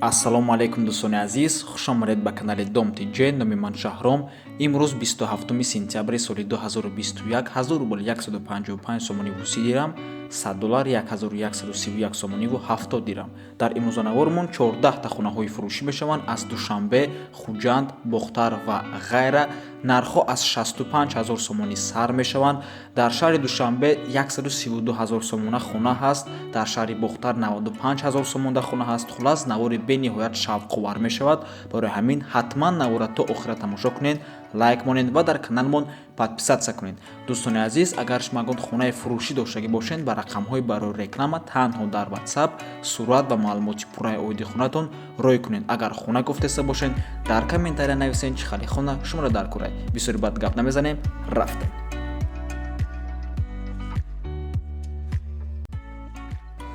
Ассалому алайкум, дӯстони азиз, хуш омадед ба канали Дом ТЖ. Номи ман Шаҳром. Имрӯз 27 сентябри соли 2021, 1000 рубл 155 сомониву 30 дирам, 100 доллар 1131 сомониву 70 дирам. Дар имрӯзанавормон 14 та хонаҳои фурӯшӣ мешаванд аз Душанбе, Хуҷанд, Бохтар ва ғайра. Нархҳо аз 65 ҳазор сомонӣ сар мешаванд. Дар шаҳри Душанбе 132 ҳазор сомона хона ҳаст, дар шаҳри Бохтар 95 ҳазор сомонда хона ҳаст. Хулас, навори бениҳоят шавқовар мешавад. Барои ҳамин ҳатман навора то охира тамошо кунед, лайк монед ва дар каналмон подписаться кунед. Дӯстони азиз, агар шумо ягон хонаи фурӯшӣ доштагӣ бошед, ба рақамҳои барои реклама танҳо дар WhatsApp сурат ва маълумоти пурраи оиди хонатон рой кунед. Агар хона гуфтеста бошед, дар комментария нависед, чӣ хали хона шуморо дар курай. Бисёри бад гап намезанем, рафтем.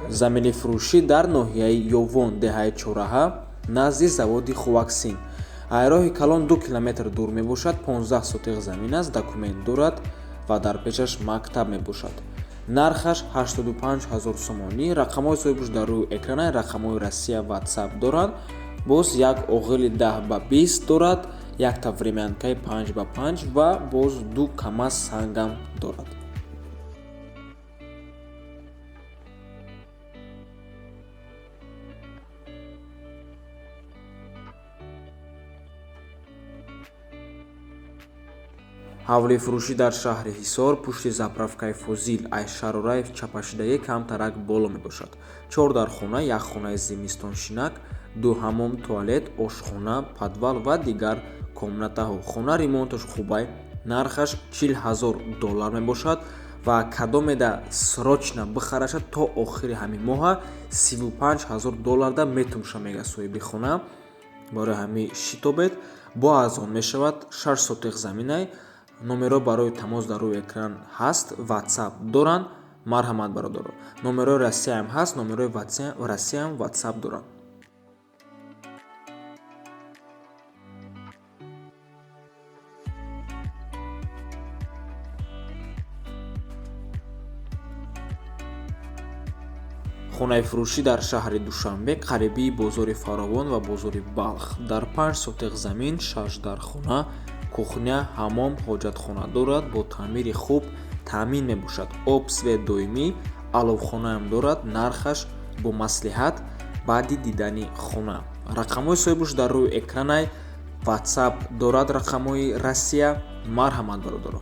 Замини фурӯшӣ дар ноҳияи Ёвон, деҳаи Чораҳа, назди заводи Хуваксин. Айроҳи калон 2 километр дур мебошад, 15 сотих замин аст, документ дорад ва дар пешаш мактаб мебошад. Нархаш 85 ҳазор сомонӣ. Рақамҳои соҳибаш дар рӯи экрана, рақамҳои Россия, WhatsApp доранд. Боз як оғили 10 ба 20 дорад, якта времянкаи 5 ба 5 ва боз ду КамАЗ сангам дорад. Ҳавлии фурӯшӣ дар шаҳри Ҳисор, пушти заправкаи Фозил, ай шарораи чапашидагӣ камтарак боло мебошад. Чор дархона, як хонаи зимистоншинак, ду ҳамом, туалет, ошхона, подвал ва дигар комнатаҳо. Хона ремонташ хубай, нархаш 40 ҳазор доллар мебошад ва кадомеда срочно бихараша, то охири ҳамин моҳа 35 ҳазор долларда метумша, мега соҳиби хона. Барои ҳамин шитобед, бо арзон мешавад. 6 сотих заминай. Номерҳо барои тамос дар рӯи экран ҳаст, WhatsApp доранд. Марҳамат, бародаро. Номерҳои Россияам ҳаст, номерҳои Россияам WhatsApp доранд. Хонаи фурӯшӣ дар шаҳри Душанбе, қарибии бозори Фаровон ва бозори Балх, дар 5 сотих замин, шаш дархона, кухня, ҳамом, ҳоҷатхона дорад, бо таъмири хуб таъмин мебошад. Об, свет доимӣ, аловхонаам дорад. Нархаш бо маслиҳат баъди дидани хона. Рақамҳои соҳибаш дар рӯи экранай, WhatsApp дорад, рақамҳои Россия. Марҳамат, бародаро.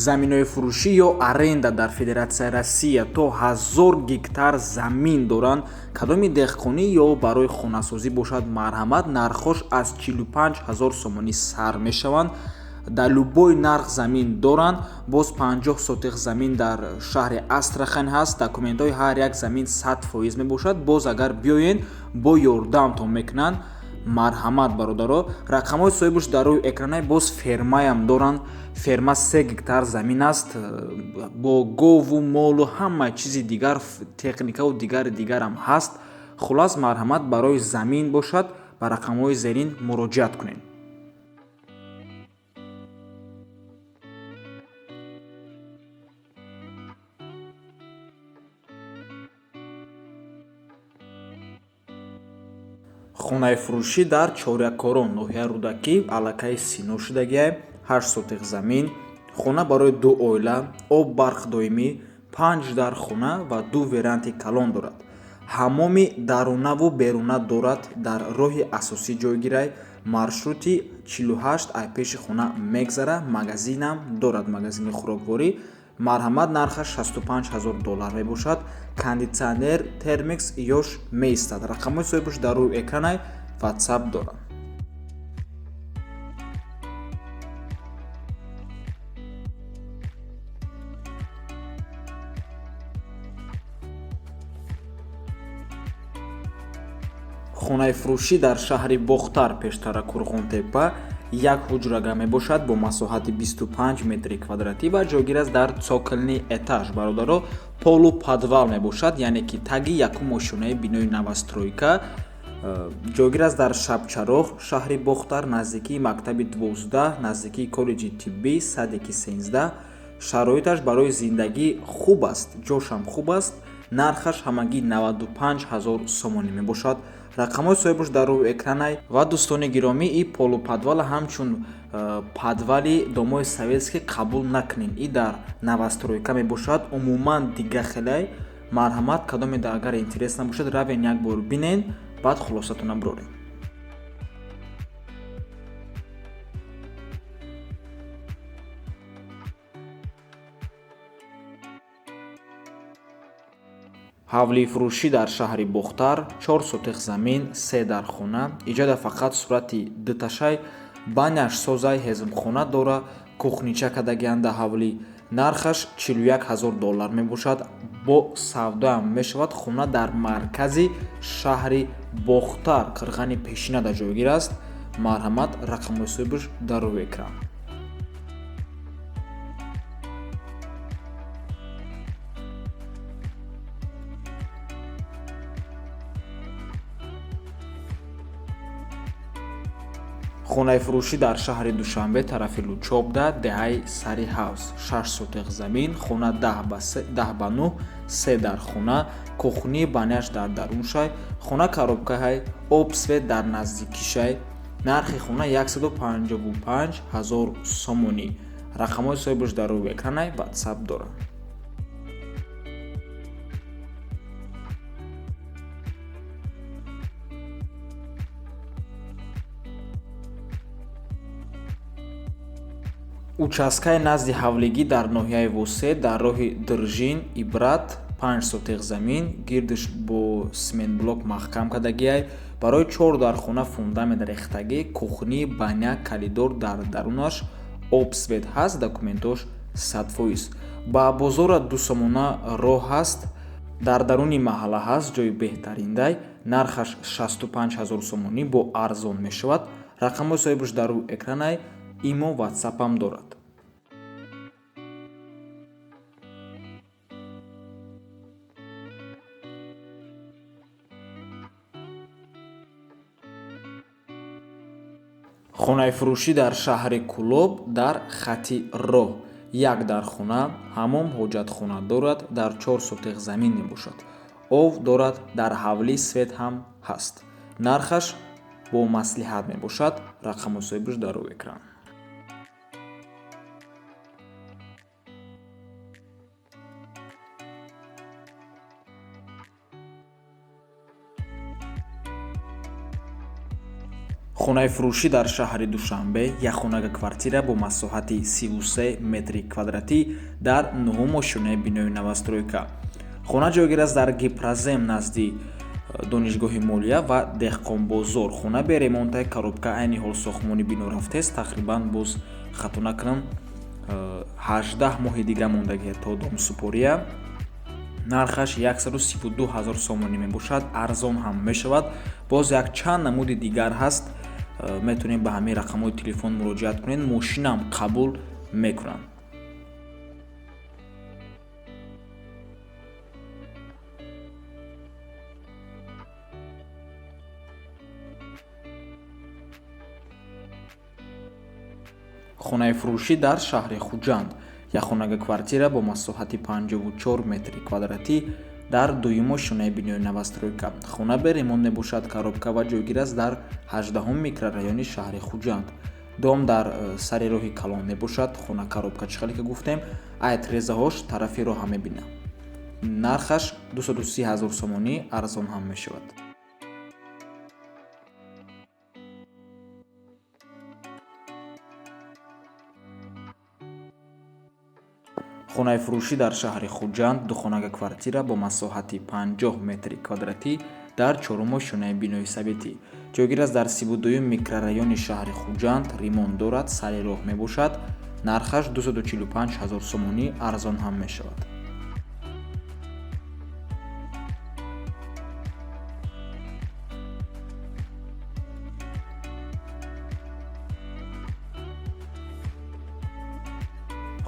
Заминҳои фурӯшӣ ё аренда дар Федератсияи Россия то 1000 гектар замин доранд. Кадоми деҳқонӣ ё барои хонасозӣ бошад, марҳамат. Нархҳош аз 45 ҳазор сомонӣ сар мешаванд. Дар любой нарх замин доранд. Боз 50 сотих замин дар шаҳри Астрахань ҳаст. Документҳои ҳар як замин 100% мебошад. Боз агар биёед, бо ёрдамтон мекунанд. Марҳамат, бародаро. Рақамҳои соҳибаш дар рӯи экранай. Боз фермаям доранд. Ферма 3 гектар замин аст, бо гову молу ҳама чизи дигар, техникаву дигари дигарам ҳаст. Хулас, марҳамат, барои замин бошад, ба рақамҳои зерин муроҷиат кунед. Хонаи фурӯшӣ дар Чорякорон, ноҳияи Рӯдакӣ, аллакай сино шудагиай, 8 сотих замин, хона барои ду оила, об, барқ доимӣ, панҷ дар хона ва ду веранди калон дорад. Ҳамоми дарунаву беруна дорад, дар роҳи асосӣ ҷойгирай, маршрути 48 ай пеши хона мегзара, магазинам дорад, магазини хӯрокворӣ. Марҳамат, нархаш 65 ҳазор доллар мебошад. Кондитсионер Термекс ёш меистад. Рақамҳои соҳибаш дар рӯи экранай, WhatsApp дорад. Хонаи фурӯшӣ дар шаҳри Бохтар, пештара Курғонтепа, як ҳуҷрага мебошад бо масоҳати 25 метри квадратӣ ва ҷойгир аст дар цокольный этаж. Бародаро, полуподвал мебошад, яъне ки таги якум ошёнаи бинои новостройка. Ҷойгир аст дар Шабчароғ, шаҳри Бохтар, наздикии мактаби 12, наздикии коллеҷи тиббӣ, садики 13. Шароиташ барои зиндагӣ хуб аст, ҷошам хуб аст. Нархаш ҳамагӣ 95 ҳазор сомонӣ мебошад. Рақамҳои соҳибаш дар рӯи экранай. Ва дӯстони гиромӣ, и полуподвала ҳамчун подвали домои советский қабул накунед. И дар новостройка мебошад, умуман дига хелай. Марҳамат, кадоме агар интерес набошад, равен як бор бинен, баъд хулосатона бироред. Ҳавлифурӯшӣ дар шаҳри Бохтар, 4 сотих замин, 3 дархона. Иҷода фақат сурати дуташай, баняш созай, ҳезумхона дора, кухнича кардагианда ҳавлӣ. Нархаш 41 ҳазор доллар мебошад. Бо савдоам мешавад. Хона дар маркази шаҳри Бохтар, қирғани пешинада ҷойгир аст. Марҳамат, рақамҳои соҳибаш дар рӯи экран. Хонаи фурӯшӣ дар шаҳри Душанбе, тарафи Лучобда, деҳаи Сари Ҳавз, 6 сотих замин, хона 10 ба 9, 3 дар хона, кухни, баняш дар даруншай, хона коробкаҳай, об, свет дар наздикишай. Нархи хона 155 ҳазор сомонӣ. Рақамҳои соҳибаш дар рӯи экранай, ватсап дорад. Участкаи назди ҳавлигӣ дар ноҳияи Восе, дар роҳи Држин Ибрат, 5 сотих замин, гирдиш бо симентблок маҳкам кардагиай. Барои 4 дархона фундамент рехтагӣ, кухни, баня, калидор дар дарунаш, об, свет ҳаст, документош 100%. Ба бозора 2 сомона роҳ ҳаст, дар даруни маҳалла ҳаст, ҷои беҳтариндай. Нархаш 65 ҳазор сомонӣ, бо арзон мешавад. Рақамҳои соҳибаш дар рӯи экранай, имо, ватсапам дорад. Хонаи фурӯшӣ дар шаҳри Кӯлоб, дар хати роҳ, як дархона, ҳамом, ҳоҷатхона дорад, дар 4 сотих замин мебошад. Ов дорад, дар ҳавлӣ свет ҳам ҳаст. Нархаш бо маслиҳат мебошад. Рақамҳои соҳибаш дар рӯи экран. Хонаи фурӯшӣ дар шаҳри Душанбе, якхонага квартира бо масоҳати 33 метри квадратӣ дар нуҳум ошёнаи бинои новостройка. Хона ҷойгир аст дар Гипрозем, назди донишгоҳи молия ва Деҳқонбозор. Хона бе ремонтаи, коробка, айни ҳол сохтмони бино рафтест. Тақрибан, боз хато накунам, 18 моҳи дига мондагӣ то домсупория. Нархаш 132 ҳазор сомонӣ мебошад, арзон ҳам мешавад. Боз якчанд намуди дигар ҳаст, метавонед ба ҳамин рақамҳои телефон муроҷиат кунед, мошинам қабул мекунанд. Хонаи фурӯшӣ дар шаҳри Хуҷанд, якхонага квартира бо масоҳати 54 метри квадратӣ дар дуюм ошёнаи бинои новостройка. Хона бе ремонт мебошад, коробка ва ҷойгир аст дар 18 микрорайони шаҳри Хуҷанд. Дом дар сари роҳи калон мебошад. Хона коробка, чӣ хеле ки гуфтем, ай трезаҳош тарафи роҳа мебинам. Нархаш 230 ҳазор сомонӣ, арзон ҳам мешавад. Хонаи фурӯшӣ дар шаҳри Хуҷанд, духонага квартира бо масоҳати 50 метри квадратӣ дар чорум ошёнаи бинои советӣ. Ҷойгир аст дар 32 микрорайони шаҳри Хуҷанд, ремонт дорад, сари роҳ мебошад. Нархаш 245 ҳазор сомонӣ, арзон ҳам мешавад.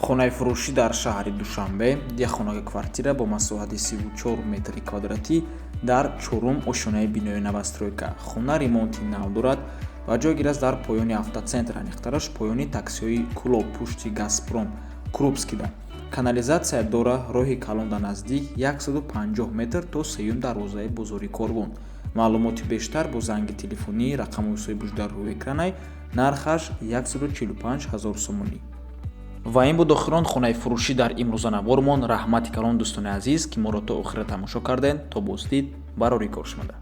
Хонаи фурӯшӣ дар шаҳри Душанбе, якхонага квартира бо масоҳати 34 метри квадратӣ Дар чорум ошёнаи бинои новостройка. Хона ремонти нав дорад ва ҷойгир аст дар поёни автоцентр, аниқтараш поёни таксиҳои Кӯлоб, пушти Газпром, Крупскийда. Канализатсия дора, роҳи калон дар наздик, 150 метр то сеюм дарвозаи бозори Корвон. Маълумоти бештар бо занги телефонӣ, рақамҳои соҳибуш дар рӯи экранай. Нархаш 145 ҳазор сомонӣ. Ва ин буд охирон хонаи фурӯшӣ дар имрӯза навормон. Раҳмати калон, дӯстони азиз, ки моро то охира тамошо кардем. То боздид, барори кор шумода.